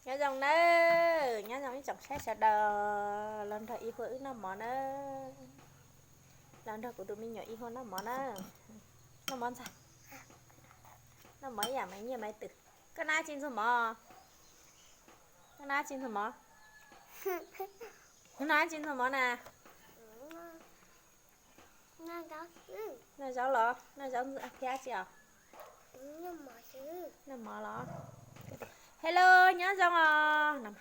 Nyob zoo nawb, nyob zoo ib tsoom saib sawv daws, los nrog Ib Huaj wb noj mov nawb. Los nrog kuv tus me nyuam Ib Huaj noj mov nawb. Noj mov ntxag. Noj mov ib yam Maiv Nyiaj Maiv Twm. Koj noj dab tsi ntxuag mov? Koj noj dab tsi ntxuag mov? Koj noj dab tsi ntxuag mov na? Noj zaub los? Noj zaub thiab dab tsi os? Noj mov los? Hello, nyob zoo os.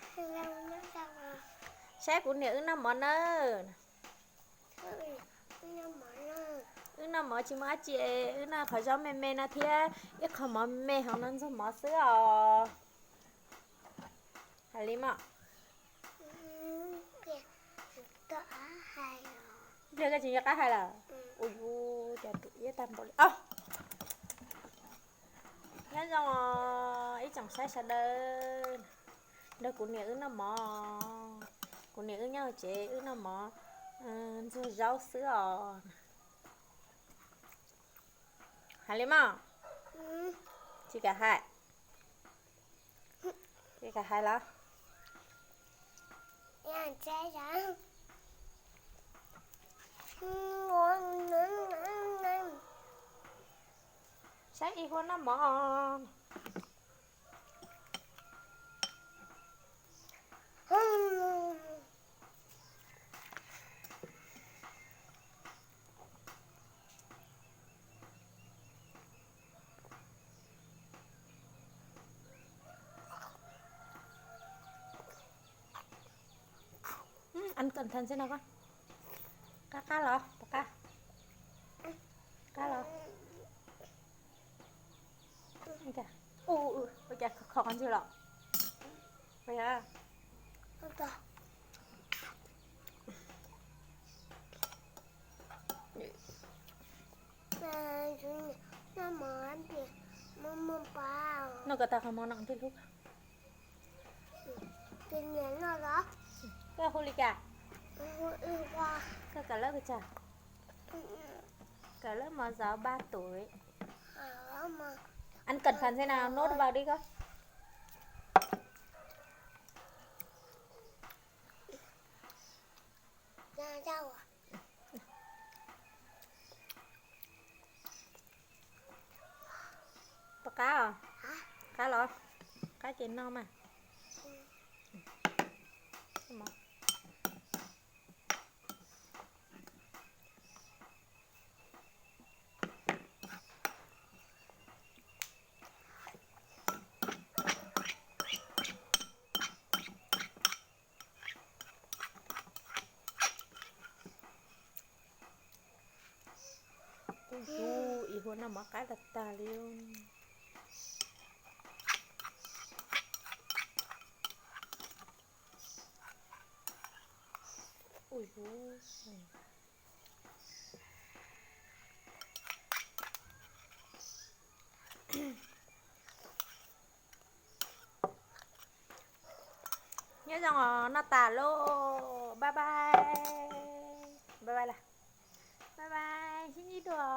Saib kuv niam wb noj mov nawb. Wb noj mov tsis muaj dab tsi, wb noj qhov zaub me me no thiab ib qho mov me hauv no ntxuag mov xwb os. Hais li mog. Pliag koj tsis nco qab hais lawm. Ua cas tus iab tag npaum li os. Nyob zoo ib tsoom saib sawv daws, nrog kuv niam wb noj mov. Kuv niam wb nyob hauv tsev wb noj mov ntxuag zaub xwb os. Hais li mog. Tsis kam hais. Tsis kam hais los? Saib Ib Huaj noj mov. Ăn cẩn thận xem nào con. Qab qab los, qab qab. Qab los. Ua cas kho kho qhov ntxwg los? Noj kom tag qhov mov no thiaj hlub. Koj hu li cas? Koj kawm lớp twg? Kawm lớp màu giáo ba tuổi. Ăn cẩn thận xem nào, nốt vào đi con. Puas qab os? Qab los? Qab ces noj mas. Kuj yug Ib Huaj noj mov qab tag tag li. Ua yug. Nyob zoo os, noj tas lauj. Bye bye. Bye bye las. Bye bye, sib ntsib dua.